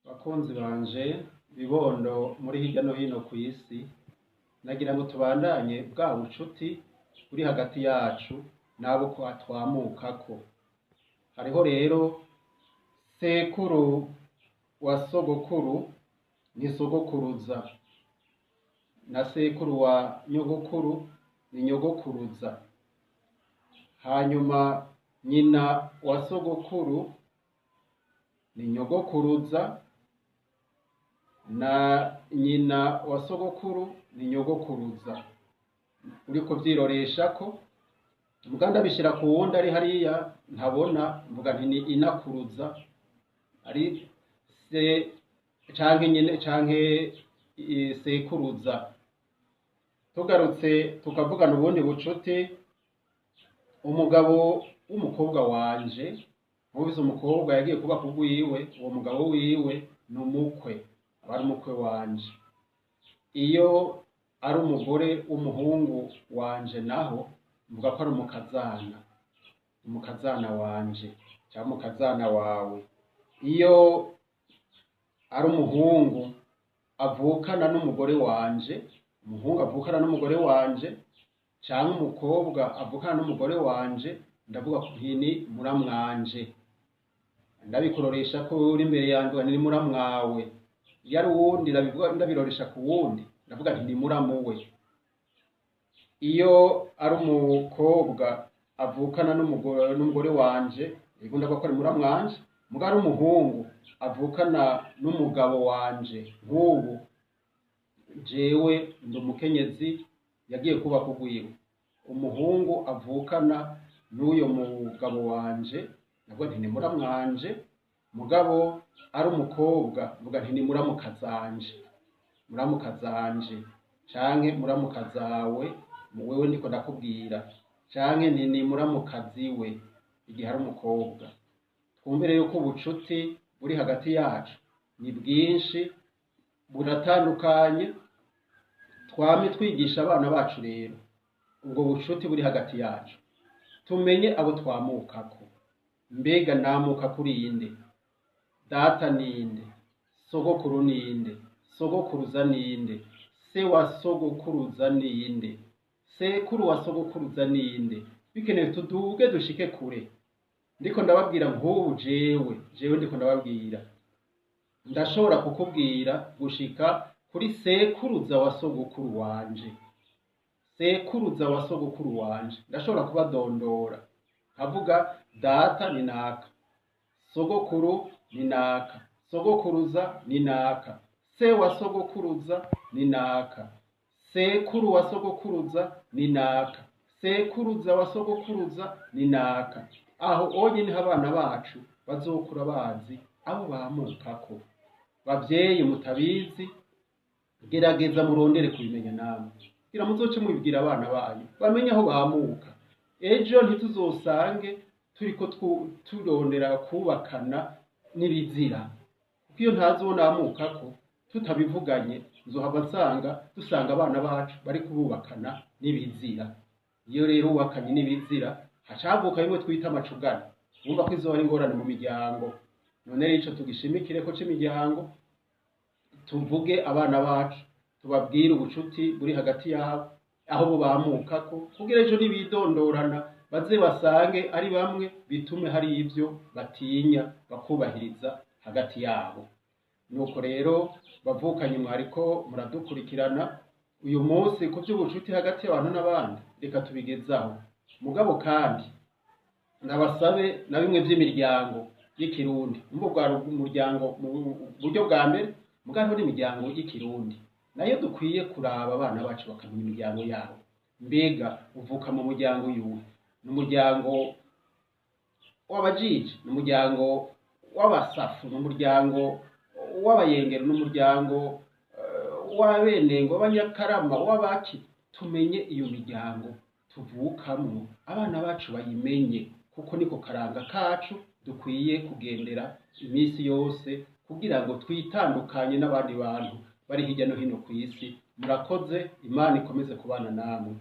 Bakunzi banje, bibondo muri hirya no hino kw'isi, nagira ngo tubandanye bwa bucuti buri hagati yacu n'abo twamukako. Hariho rero sekuru wa sogokuru ni sogokuruza, na sekuru wa nyogokuru ni nyogokuruza. Hanyuma nyina wa sogokuru ni nyogokuruza, na nyina wa sogokuru ni nyogokuruza. Uriko vyiroreshako, muga ndabishira ku wundi ari hariya ntabona, mvuga nti ni inakuruza, ari se canke nyine canke sekuruza. Tugarutse tukavugana ubundi bucuti, umugabo w'umukobwa wanje, nk'ubu umukobwa yagiye kubaka urwiwe, uwo mugabo wiwe ni umukwe, aba ari umukwe wanje. Iyo ari umugore w'umuhungu wanje naho, mvuga ko ari umukazana, umukazana wanje canke umukazana wawe. Iyo ari umuhungu avukana n'umugore wanje, umuhungu avukana n'umugore wanje canke umukobwa avukana n'umugore wanje, ndavuga nti ni muramwanje. Ndabikuroresha ko uri imbere yanje nti ni muramwawe. Iyo ari uwundi ndabiroresha ku wundi, ndavuga nti ni muramuwe. Iyo ari umukobwa avukana n'umugore wanje, yego ndavuga ko ari muramwanje. Muga ari umuhungu avukana n'umugabo wanje, nk'ubu jewe ndi umukenyezi yagiye kubaka urwiwe, umuhungu avukana n'uyo mugabo wanje, ndavuga nti ni muramwanje. Mugabo ari umukobwa mvuga nti ni muramukazanje, muramukazanje canke muramukazawe, wewe ndiko ndakubwira, canke nti ni muramukaziwe igihe ari umukobwa. Twumve rero ko ubucuti buri hagati yacu ni bwinshi, buratandukanye. Twame twigisha abana bacu rero ubwo bucuti buri hagati yacu, tumenye abo twamukako. Mbega namuka kuri inde? Data ninde? Sogokuru ninde? Sogokuruza ninde? Se wa sogokuruza ninde? Sekuru wa sogokuruza ninde? Bikenewe tuduge dushike kure. Ndiko ndababwira nk'ubu jewe ndiko ndababwira, ndashobora kukubwira gushika kuri sekuruza wa sogokuru wanje, sekuruza wa sogokuru wanje ndashobora kubadondora, nkavuga data ni naka, sogokuru ni naka, sogokuruza ni naka, se wa sogokuruza ni naka, sekuru wa sogokuruza ni naka, sekuruza wa sogokuruza ni naka. Aho onye niho abana bacu bazokura bazi abo bamukako. Bavyeyi mutabizi, gerageza murondere kubimenya namwe, kugira muzoce mubibwira abana banyu bamenye aho bamuka. Ejo ntituzosange turiko turondera kubakana n'ibizira, kuko iyo ntazi uwo namukako tutabivuganye, nzohava nsanga dusanga abana bacu bari kububakana n'ibizira. Iyo rero wubakanye n'ibizira, hacavuka bimwe twita amacugane, wumva ko izoba ari ingorane mu miryango. None rero ico tugishimikire ko c'imiryango, tuvuge abana bacu, tubabwire ubucuti buri hagati yabo, aho bubamukako, kugira ejo nibidondorana baze basange ari bamwe, bitume hari ivyo batinya bakubahiriza hagati yabo. Nuko rero bavukanye, mwariko muradukurikirana uyu munsi ku vy'ubucuti hagati y'abantu n'abandi, reka tubigezaho. Mugabo kandi nabasabe na bimwe vy'imiryango y'ikirundi, umva bwa umuryango mu buryo bwa mbere, mugabo hariho n'imiryango y'ikirundi nayo dukwiye kuraba abana bacu bakamenya imiryango yabo. Mbega uvuka mu muryango yuwe? Ni umuryango w'abajiji? Ni umuryango w'abasafu? Ni umuryango w'abayengero? Ni umuryango w'abenengo, w'abanyakarama, w'abaki? Tumenye iyo miryango tuvukamwo, abana bacu bayimenye, kuko niko karanga kacu dukwiye kugendera iminsi yose, kugira ngo twitandukanye n'abandi bantu bari hirya no hino kw'isi. Murakoze, Imana ikomeze kubana namwe.